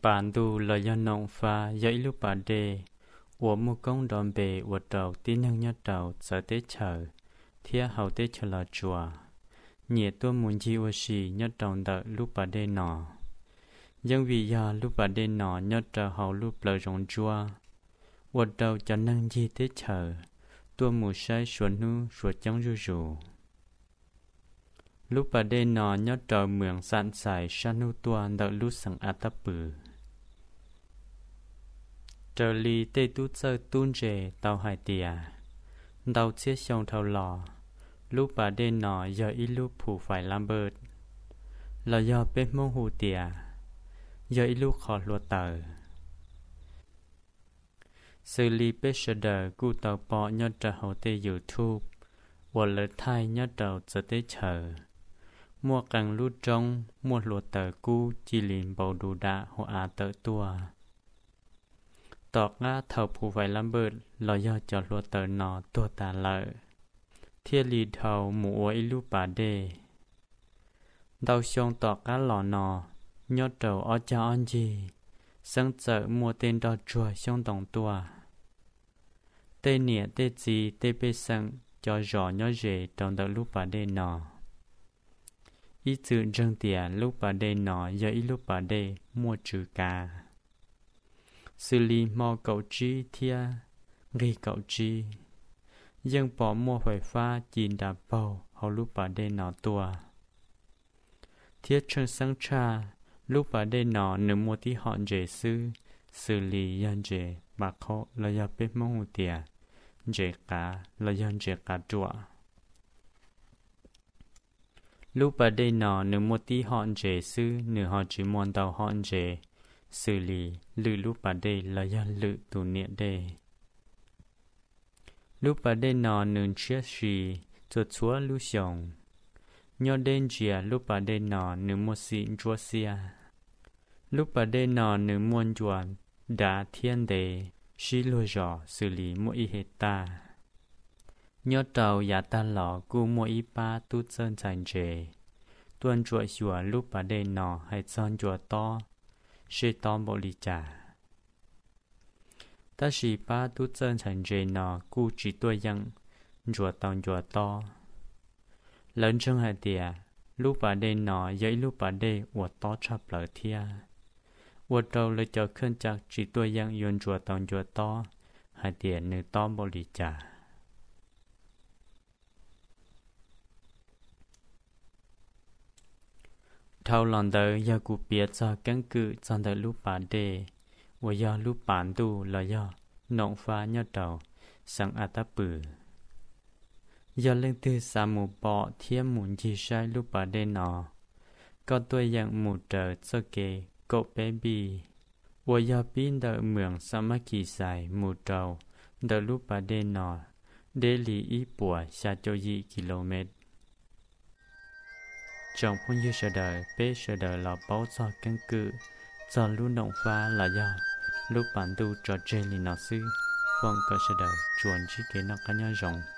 Pas Ntuj los yog Noom Fab yog ib lub pas dej uas muaj koob nrov npe ua rau tib neeg nyob rau txawv teb chaws thiab hauv teb chaws Los Tsuas nyiam tuaj mus ncig ua si nyob rau ntawm lub pas dej no. Yeej vim yog lub pas dej no nyob rau hauv lub plawv zoov ntsuab, ua rau cov neeg ncig teb chaws tuaj mus saib suav hnub suav coob zuj zus. Lub pas dej no nyob rau moos Xam Xais sab hnub tuaj ntawm lub xeev As Tab Pwm. Raws li tej tub txawj tub ntse tau hais tias, ntau txhiab xyoo dhau los, lub pas dej no yog ib lub phu fais lab npawj, los yog peb Hmoob hu tias yog ib lub qhov hluav taws. Xws li peb sawv daws kuj tau pom nyob rau hauv tej YouTube uas lawv thaij nyob rau txawv teb chaws, muaj qee lub roob muaj hluav taws kub cia li npau du dam hauv av tawm tuaj. Tom qab thaum phu fais lab npawj los yog cov hluav taws no tuag tas lawm, thiaj li dhau mus ua ib lub pas dej. Ntau xyoo tom qab los no, nyob rau ob cag ob ncig, xeeb txawm muaj tej nroj tsuag xyoob ntoo tuaj. Tej niam tej txiv tej pej xeem cov zos nyob ze rau ntawm lub pas dej no ib txwm ntseeg tias lub pas dej no yog ib lub pas dej muaj tsw kav. Xws li hmo kaum tsib thiab nqig kaum tsib, yeej pom muaj fais fab ci nra paug hauv lub pas dej no tuaj. Thiab tsheej xeeb tshaj, lub pas dej no nws muaj tib hom ntses xwb, xws li yog ntses pas qhaub los yog peb Hmoob hu tias ntses qav los yog ntses qav ruam. Lub pas dej no nws muaj tib hom ntses xwb, nws ho tsis muaj ntau hom ntses xws li lwm lub pas dej los yog lwm tus niam dej. Lub pas dej no nws ntshiab si txhua txhua lub xyoos. Nyob deb ntsia lub pas dej no nws muaj xim ntsuab xiab. Lub pas dej no nws muaj ncua dav thiab ntev sib luag zos xws li muaj ib hej taj. Nyob rau yav tag los kuj muaj ib pab tub txawj ntxhais ntses tuaj ntsuam xyuas lub pas dej no hais txog ncua tob, seb tob npaum li cas. Tab sis pab tub txawj ntxhais ntses no kuj tsis tuaj yeem ntsuas tau ncua tob. Lawv ntseeg hais tias lub pas dej no yog ib lub pas dej uas tob tshaj plaws thiab, ua rau lawv cov khej ca tsis tuaj yeem yuav ntsuas tau ncua tob hais tias nws tob npaum li cas. Dhau los ntawd yog kuv piav txog keeb kwm txog ntawm lub pas dej uas yog lub pas ntuj los yog Noom Fab nyob rau xeev As Tab Pwm. Yog leej twg xav mus pom thiab mus ncig saib lub pas dej no, koj tuaj yeem mus raws txoj kev kaum peb npij uas yog pib ntawm moos Xam Mab Kis Xais mus rau ntawm lub pas dej no deb li ib puas xya caum yim kilomev. Tsoom phooj ywg sawv daws, peb sawv daws los paub txog keeb kwm txog lub Noom Fab los yog lub pas ntuj tso tseg li no xwb. Foom kom sawv daws tsuas ntsib kev noj qab nyob zoo.